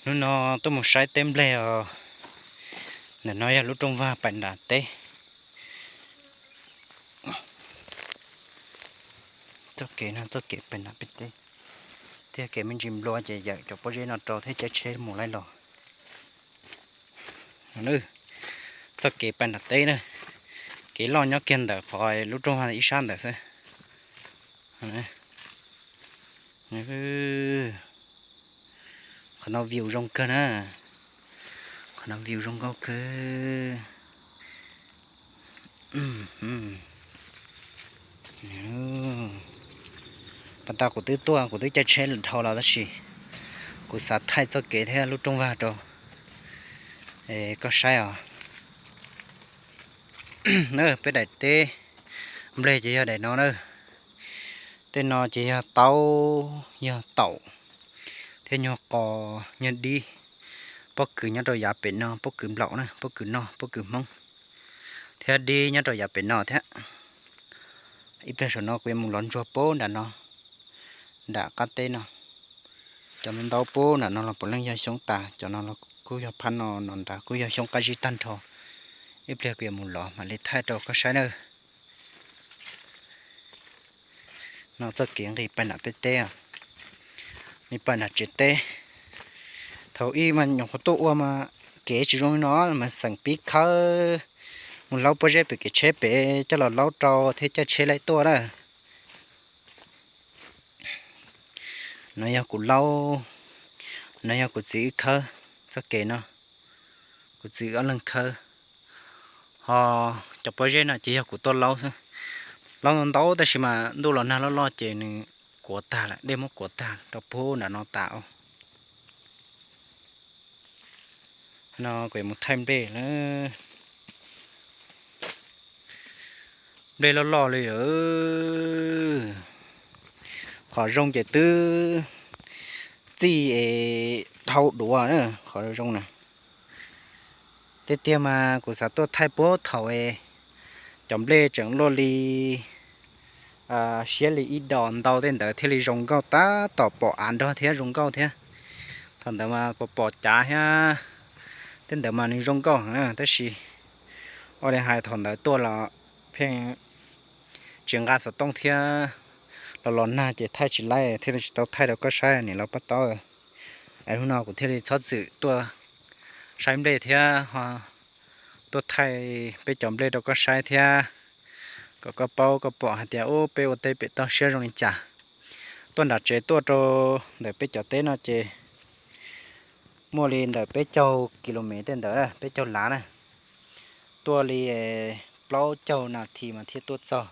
Hnub no tuaj mus saib teb nplej os. Ntawm no yog lub rooj vag pais nram teb. Txoj kev no txoj kev pais nram pem teb, thiab kev me ntsis nplua ces yawm cov pob zeb no rau thiab caij tsheb mus laij los. Txoj kev pais nram teb na, kev loj nyob kiag ntawm qhov lub rooj vag ib sab ntawd xwb. Qhov no view zoo kawg na, qhov no view zoo nkauj kawg. Pas tas kuv twb tuaj, kuv twb caij tsheb dhau los tab sis kuv xav thaij txoj kev thiab lub rooj vag rau koj saib os. Na, peb daim teb nplej ces yog daim no na. Tej no ces yog taub, yog taum, thiab nyuag qos, nyuag dib. Pob kws nyob rau yav pem no, pob kws nplaum na, pob kws no, pob kws Hmoob, thiab dib nyob rau yav pem no thiab. Ib pliag saum no kuv yuav mus lov ntsuag pab nram no, nram qab teb no. Cov me ntaub pab nram no los puav leej yog xyoob tas, cov no los kuj yog phab no, no nrad kuj yog xyoob qab zib tag nrho. Ib pliag kuv yuav mus lov mam li thaij rau koj saib nawb. No txoj kev nqis pais nram peb teb, nqis pais nram tsev teb. Thaum ub mas nyuam qhuav tuaj ua mas kev tsis zoo li no mas xeem pib khawb mus laub pob zeb pem kev tsheb pem coj los laub rau thiab caij tsheb laij tuaj na. No yog kuv laub, no yog kuv txiv wb khawb txoj kev no, kuv txiv wb ob leeg khawb. Ho cov pob zeb no ces yog kuv tuaj laub xwb. Laub ntau ntau tab sis mas ntuj los nag loj loj ces nws kuav tag lawm, dej muab kuav tag rau pab nram no tas os. No kuv yuav mus thaij nplej na. Nplej loj loj li lawm. Qhov zoo ces twb txij es dhau duav na, qhov zoo na. Tiag tiag mas kuv xav tuaj thaij puag thaum es cov nplej tseem luaj li siab li ib dos ntau tej ntawd thiaj li zoo nkauj, tab tom pom av nrog thiab zoo nkauj thiab. Thaum ntawd mas kuv pom cav thiab tej ntawd mas nws zoo nkauj heev na, tab sis ua li hais thaum ntawd tuaj los pheej tsis nqa xov tooj thiab, los los nag ces thaij tsis laib thiaj li tsis tau thaij rau koj saib niam laus pab taub. Es hnub no kuv thiaj li txhob txwm tuaj saib nplej thiab ho tuaj thaij peb cov nplej rau koj saib thiab, kom koj paub koj pom hais tias ub peb ua teb pem toj siab zoo li cas. Tuaj nram tsev tuaj rau ntawm peb cov teb no ces muaj li ntawm peb caug kilomev tej ntawd, peb caug lav na. Tuaj li plaub caug nas this mas thiaj tuaj txog.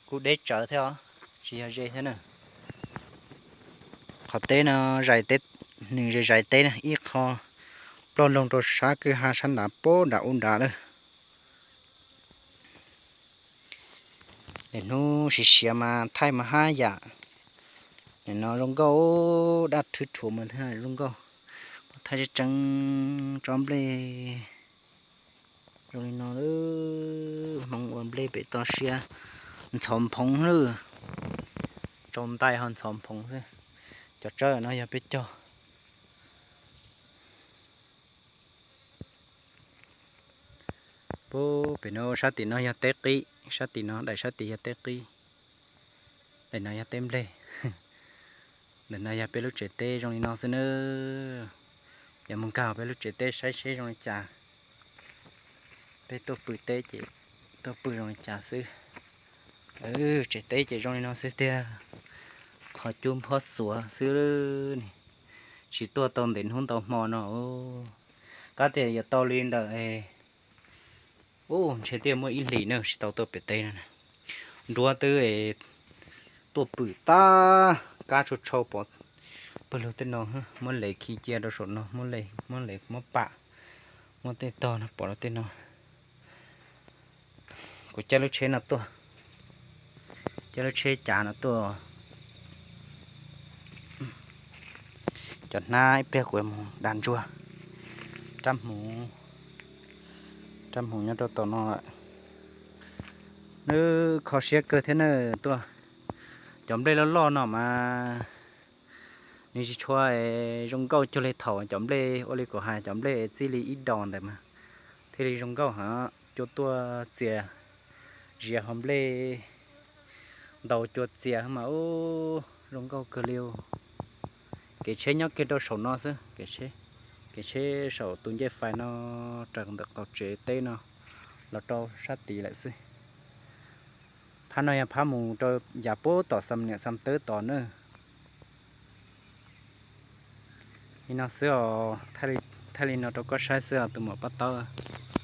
Kuj deb tsawv thiab os, tsis yog ze thiab na. Qhov teb no zais teb, nws zais zais teb na, ib qho ploj loo rau sab kwj ha sab nrad pab nram ub nrad lawm. Nim hnub siav siav mas thaij mas haj yam. Nim no zoo nkauj, daj rhwv rhuav mas thiaj zoo nkauj. Thaij tseeb tseeb tsob nplej zoo li no, Hmoob ua nplej pem toj siab ntxhov nphoov lawm. Tsau ntais ho ntxhov nphoov xwb. Cov tsawb no yog peb cog. Pub pem no sab tim no yog teb qib, sab tim no daim sab tim yog teb qib, daim no yog teb nplej. Ntawm no yog peb lub tsev teb zoo li no xwb nawb. Yuav mus nkag peb lub tsev teb saib seb zoo li cas. Peb tuaj pw teb ces tuaj pw zoo li cas xwb. Tsev teb ces zoo li no xwb tiag. Qhov cub nphob xuav xwb ne. Tsis tuaj tau ntev hnub ntau hmo no. Kab tias yuav tau li ntawm ub, ntshe tiaj muaj ib hlis na tsis tau tuaj pem teb no. Nruab twb tuaj pwm tag, kab tshau tshau pov pawg lug tej no, muab lev khi cia rau saum no, muab lev muab pam, muab tej tog no pov rau tej no. Kuv caij lub tsheb no tuaj, caij lub tsheb cav no tuaj. Cov hnab ib pliag kuv mus da ntsuag, rab hmuv, rab hmuv nyob rau tom no lawm. Nws kho siab kawg thiab na, tuaj cov nplej loj loj no mas Nws tsis tshua zoo nkauj cuag li thaum cov nplej ua li kuv hais, cov nplej txij li ib dos ntawd mas thiaj li zoo nkauj hov. Cua tuaj txias zias hauv nplej, ntaus cua txias mas ub zoo nkauj kawg li. Kev tsheb nyob kiag rau saum no xwb, kev tsheb saum tus ncej fais no raws ntawm qaum tsev teb no los rau sab tid lawm xwb. Phab no yog phab mus rau yav puag tom Xam Niam Xam Tawb tod na. Li no xwb os, thaij li no rau koj saib xwb os tus muam Paj Taub.